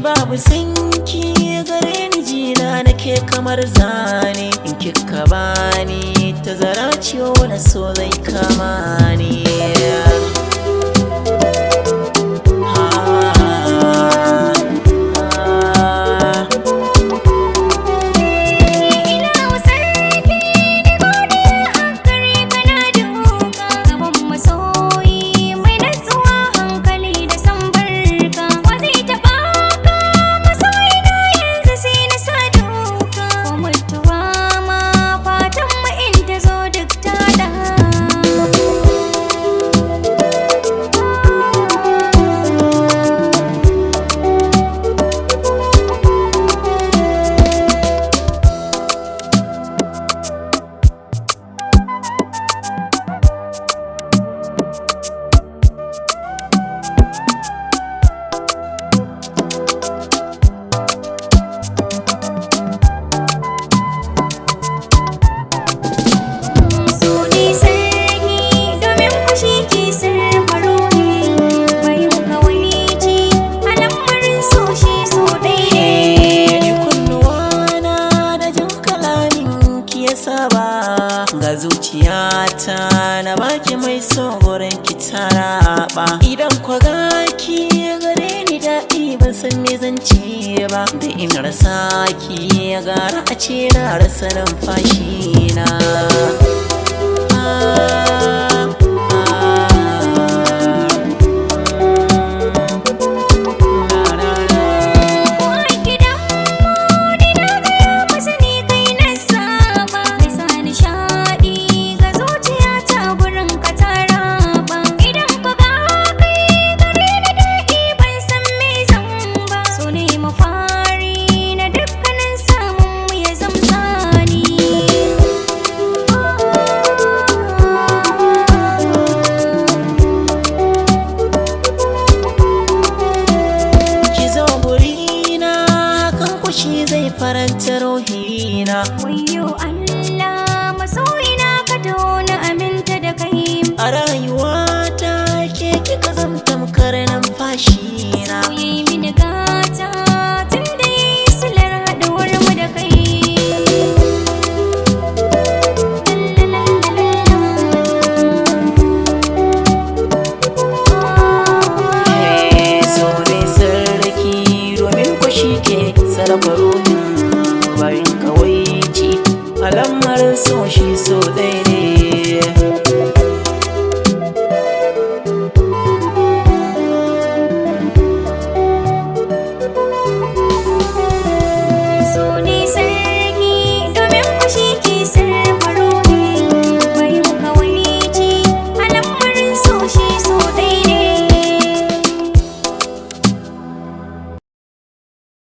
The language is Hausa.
In babu sanki gare ni jina nake kamar zane. In kika bani tazara ciwo na so zai kama ni. Ga zuciyata na baki mai son gurin ki taraba. Idan kwa ga ki gare ni daɗi ban san me zan ce ba. Da in rasa ki gara a ce na rasa numfashi na. Shi zai faranta ruhina. Wayyo Allah masoyina ka tona aminta da kai. A rayuwata ke kika zam tamkar numfashi na.